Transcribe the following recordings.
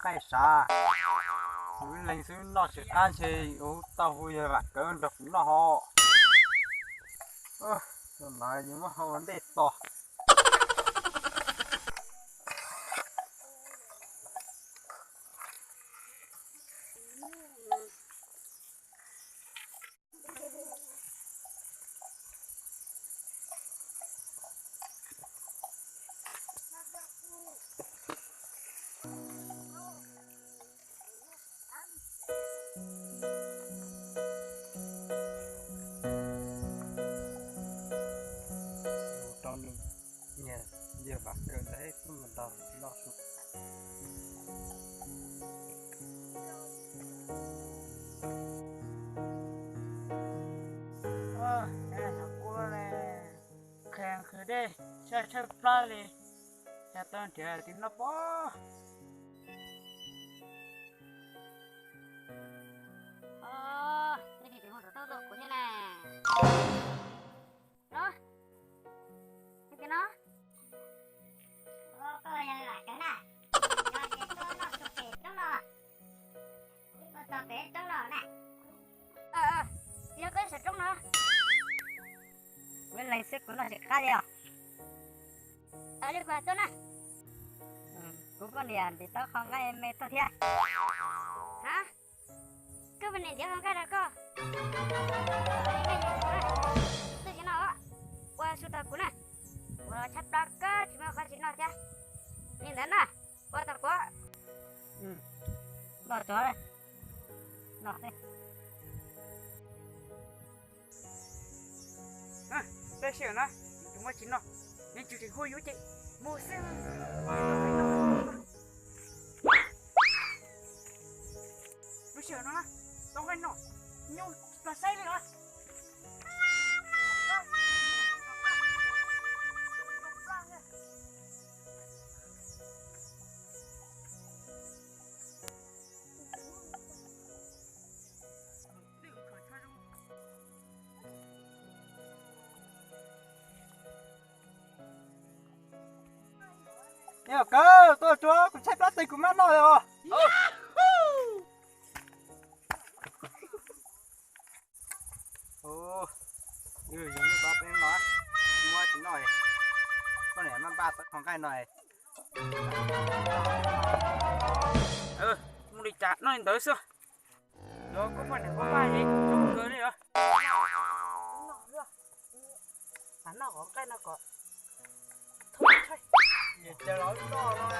qaij sav. Kuv leeg xwb noj tsis qab ntshe ua tau hu yawg Vam Kawv nrog kuv noj hos. Tus no yus muab hau ua ntej tos. Rau nws, yawg Vam Kawv ntawd peb mus ntaus noj su. Qhia qhia dej, tshaib tshaib plab li, xyov tau nrhiav twg noj pob. Tej tus mus rau tau kuv thiab na. No, tus no, koj yog Vam Kawv na, yog ces tuaj noj su pem roob no, tuaj txog pem roob no na. Yog koj saum roob no. Kuv leeg xwb kuv noj tsis qab li os. Li kuv tuaj na. Kuv poj niam ntim tau qhov nqaij me tuaj thiab. Ha, koj poj niam ntim qhov nqaij rau koj. Tuaj tsis noj, ua su tau kuv na. Kuv los tshaib plab kawg tsis muaj qhov tsis noj thiab. Li ntawd na, ua tau kuv. Noj tso, noj xwb. Peb sij hawm no, tus muaj tsis noj, nws tsis tsis hu yus ces mus xwb. Lub sij hawm no na, tau nqaij noj, nyuj tsis plag saib li os. Yawg Kawv, tuaj tsuag, kuv tshaib plab tes kuv mab noj li os. Yog peb no, muab tsis noj, koj niam maj npaj tau qhov nqaij no. Mus li cas noj li ntawd xwb. Yog koj poj niam koj npaj zoo kawg li os. Noj qhov nqaij no kom, nws caw los noj no.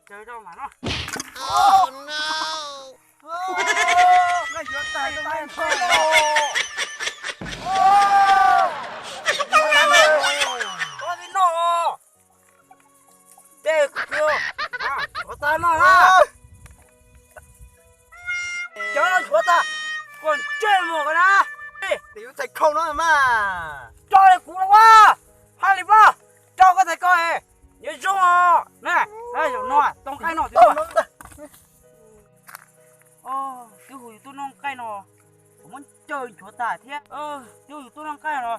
Caw rau mam noj. Nqaij yuav tag, nqaij yuav tag. Koj tsis noj. Ces kuv tshuav tag no na. Cov no tshuav tag, koj ntsej muag koj na. Tes yus txhais khau no mas. Tso li kuv los ua, hais li pab, tso koj txhais ko, yuav zoo os. Na, zaum no tau nqaij no twb hu yus tuaj noj nqaij no, kuv muab caw nchuav tas thiab. Twb hu yus tuaj noj nqaij no,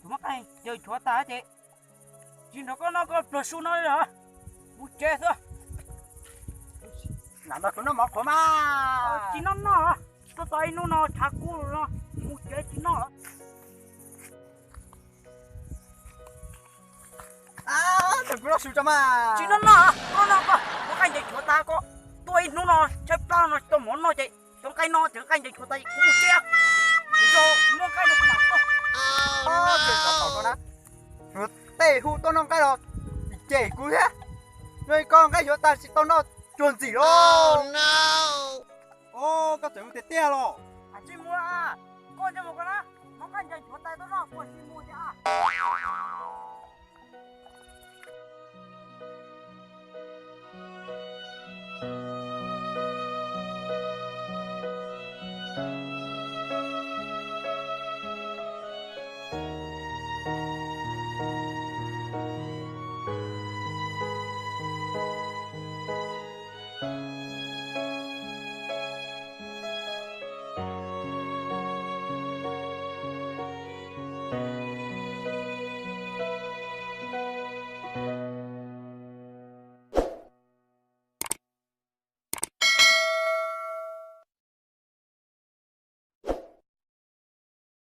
kuv muab nqaij caw nchuav tas ces tsis nrog koj noj koj pluag su no li lawm. Mus tsev xwb. Lam nrog kuv noj mov qhuav mas. Tsis noj noj, tuaj tau ib hnub no tshav kub no, mus tsev tsis noj. Tus kuv noj su tso mas. Tsis noj noj, koj noj koj, muab nqaij ncaws nchuav tas koj. Tuaj ib hnub no tshaib plab no tsis tau mov noj ces cov nqaij no cov nqaij ncaws nchuav tas kuv mus tsev. Tsis tau muaj nqaij no kuv mam tuaj. Tsuav tej hu tuaj noj nqaij los cem kuv thiab. Noj koj nqaij nchuav tas tsis tau noj tsuag ntxim los. Koj txawm mus tiag tiag los. Tsis mus, koj ntsej muag koj na.